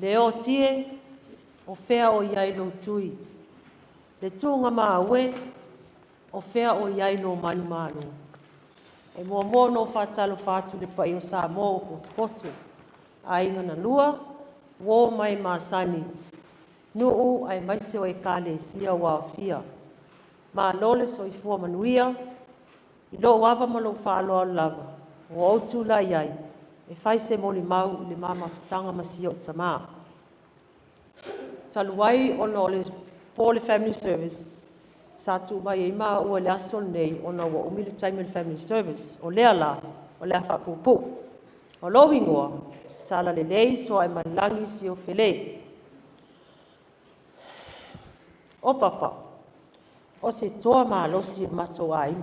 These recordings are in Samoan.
Leoti e, o fea o i ai lou tui? Le Tugamaue, o fea o i ai lo manumalo? E muamua ona ou faatalofa atu i le paia o Samoa ua potopoto, aiga na lua, uo ma e masani, nuu aemaise o Ekalesia ua aofia. Malo le soifua manuia i lou ava ma lou faaaloalo lava ua ou tulai ai e fai se molimau i le ma mafutaga ma si o'u tamā. Talu ai ona o le po o le family service, sa tuu mai ai maua i le aso lenei ona ua umi le taimi o le family service. O lea la o le a faapuupuu. O lou igoa, Talalelei Sooaemalelagi Siofele. O Papa, o se toa malosi o le matou aiga.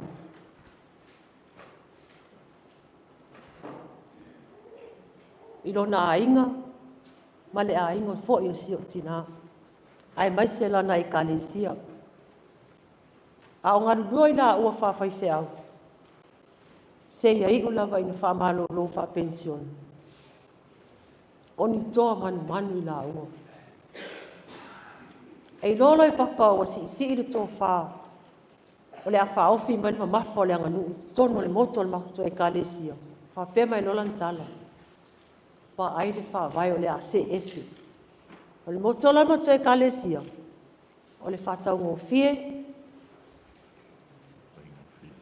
I lona aiga ma le aiga foi o si o'u tinā aemaise lana Ekalesia. A o galulue i laua faafaifeau, seia iu lava ina faamalolo faapenisione, o ni toa manumanu i laua. E iloa loa e Papa ua siisii le tofa o le a faaofi mai le mamafa o le aganuu i totonu o le motu o le matou Ekalesia, faapea mai loa lana tala, “Vaai le faavae o le a see ese.” O le motto la o le matou Ekalesia, o le faataugofie,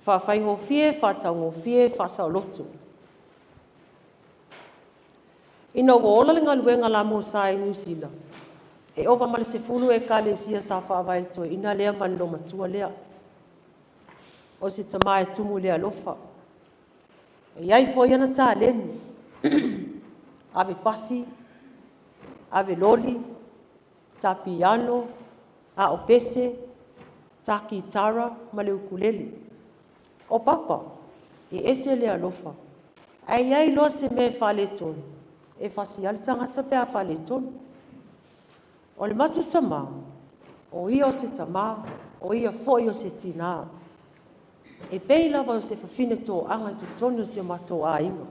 faafaigofie, faataugofie, faasaoloto. Ina ua ola le galuega a la Mosa i Niu Sila, e ova ma le 10 Ekalesia sa faavae i le toeaina lea ma le olomatua lea. O se tama e tumu i le alofa. E i ai foi ana taleni, ave pasi, ave loli, ta piano, ao pese, ta kitara ma le ukulele. O Papa, e ese le alofa, ae i ai loa se mea e faaletonu, e fasi lava le tagata pe a faaletonu. O le matou tama, o ia o se tama, o ia foi o se tinā. E pei lava o se fafine toaga i totonu o si o matou aiga.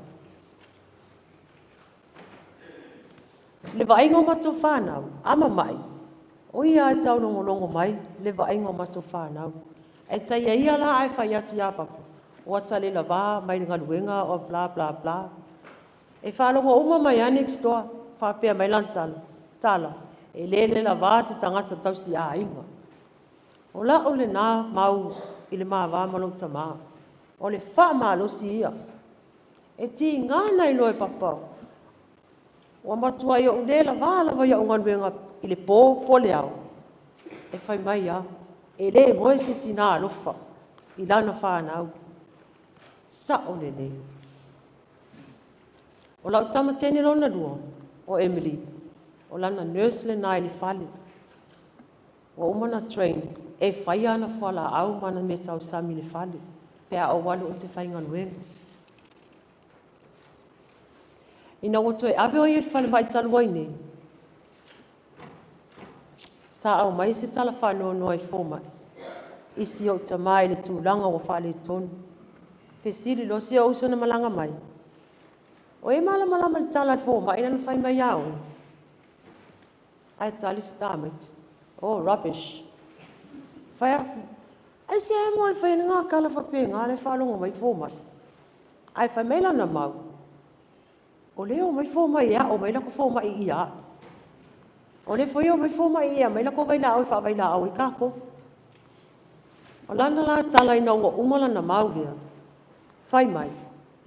I le vaaiga o matou fanau, a mamai, o ia lava e taulogologo mai i le vaaiga o matou fanau. Ae ta ita ia la ae fai atu ia Papa, ua ta le lavā mai le galuega bla bla bla. E faalogo uma mai lava Next-door, faapea mai lana tala, “Tala, e le le lavā se tagata tausiaiga.” O la'u lena mau i le ma va ma lou tamā, o le faamalosi ia. E tiga ona iloa e Papa ua matuai ou le lavā lava i a'u galuega i le po po o le ao, e fai mai lava, “E le moe se tinā alofa i lana fanau.” E sao lelei. O la'u tama teine lona lua o Emily, o lana nurse lena i le fale. Ua uma ona train e faia ana fualaau ma ana meatausami i le fale pe a ou alu ou te faigaluega. Ina ua toe ave o ia i le falemai talu ai nei, sa aumai se tala faanoanoa i fomai i si ou tamā i le tulaga ua faaletonu. Fesili loa si ou uso na malaga mai, “O e malamalama i le tala a le fomai lea na fai mai ia oe?” Ae tali si tamaiti, “Oh, rubbish.” Fai atu, “Aisea e fai ai lena tala faapena la e faalogo mai fomai?” Ae fai mai lana mau, “O lea e omai fomai e a'o mai latou fomai i i ia a'u. O lea foi e omai fomai i i e aumai latou vailaau e faavailaau ai tatou.” O lana la tala ina ua uma lana mau lea, fai mai,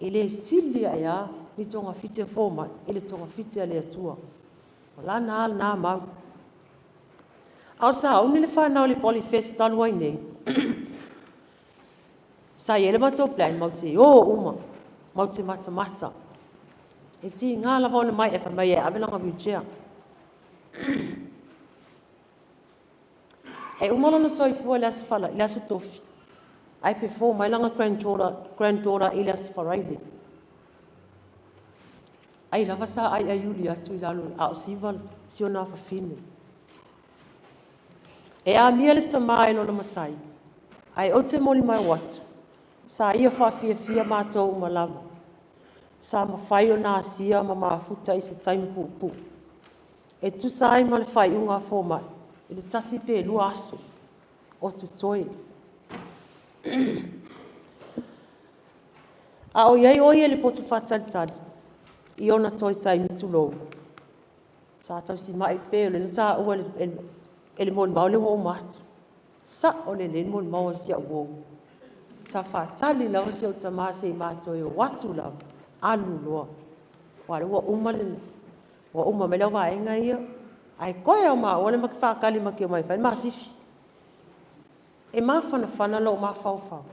“E le sili a'e a ni togafiti a fomai i le togafiti a le Atua.” O lana a lena mau. A o sauni le fanau i le Polyfest talu ai nei, sa i ai le matou plan matou te o uma matou te matamata. E tiga lava ona mai ae fai mai e ave lana wheelchair. E uma lona soifua i le Aso le Aso Tofi, ae perform ai lana granddaughter i le Aso Faraile. Ai lava sa aiaiuli atu i lalo a o siva si ona afafine. E amia le tamā e lona matai, ae ou te molimau atu, sa ia faafiafia matou uma lava. Sa mafai ona asia ma mafuta i se taimi puupuu. E tusa ai ma le faaiuga a fomai, i le 1 pe 2 aso o totoe. A o i ai o ia i le poto faatalitali i ona toe taimi, tulou, sa tausimai pei o lea na taua e le molimau lea ua uma atu. E sao lelei le molimau a si au uo, sa faatali lava si ou tama se i ma toe o atu lava alu loa, aua o lea ua uma mai le au vaega ia, ae toe lava o maua le faatali matou te omai e fai le ma sifi. E mafanafana lou mafaufau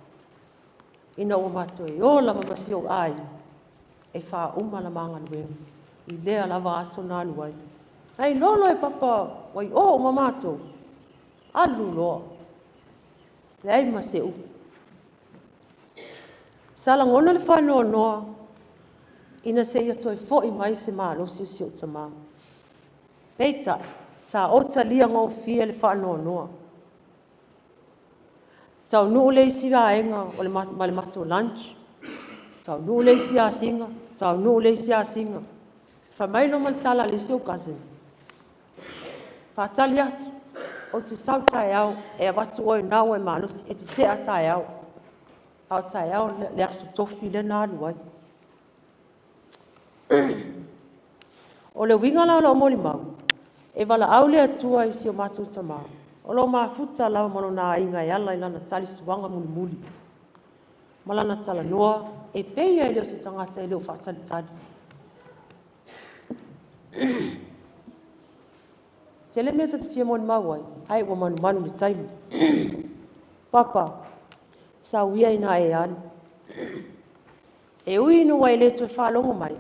ina ua ma toe o lava ma si ou aiga e faauma la ma galuega i lea lava aso na alu ai. Na iloa loa e Papa ua i o uma matou, alu loa, leai ma se upu. Sa lagona le faanoanoa ina se i toe foi mai se malosi o si ou tama, peitai sa ou talia gofie le faanoanoa. Taunuu le isi vaega ma le matou lunch, taunuu le isi asiga, taunuu le isi asiga, fai mai loa ma le tala a le isi ou cousin, faatali atu ou te sau taeao e avatu oe o lena ua e malosi, e te tea taeao. A o taeao le Aso Tofi lea na alu ai. O le uiga la o lau molimau, e valaau le Atua i si o matou tama, o lo o mafuta lava ma lona aiga e ala i lana tali suaga mulimuli ma lana talanoa e pei lava e le o se tagata e le o faatalitali. E tele mea ta te fia molimau ai ae ua manumanu i le taimi. Papa, sau ia ina e alu. E ui ina ua e le toe faalogo mai,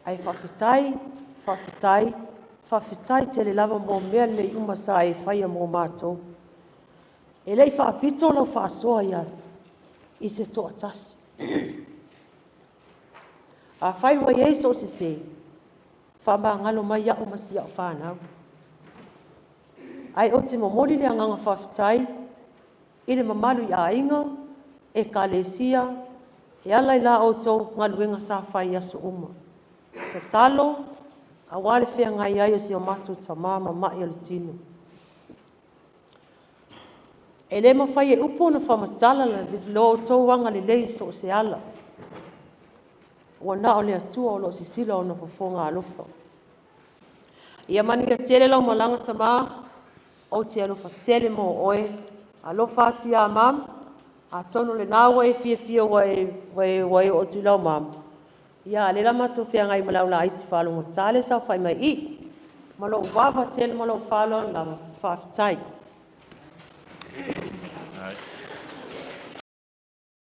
ae faafetai, faafetai, faafetai tele lava mo mea lelei uma sa e faia mo matou. E le i faapito lau faasoa i se toatasi. Afai ua i ai sou sese, faamagalo mai au ma si au fanau. Ae ou te momoli le agaga faafetai i le mamalu i aiga, Ekalesia e ala i la outou galuega sa fai i aso uma. Tatalo aua le feagai ai o si o matou tama ma mai o le tino. E le mafai e upu ona faamatala lo outou agalelei i so o se ala. Ua na o le Atua o lo o sisila ona fofoga alofa. Ia manuia tele lau malaga tama, ou te alofa tele mo oe, alofa atu ia mom, atonu o lena ua e fiafia ua e oo atu i lau mom, a o lea o le a matou feagai ma le aulaiti faalogogata lea e saofai mai i i. Ma lou ava tele ma lou faaaloalo lava, faafetai.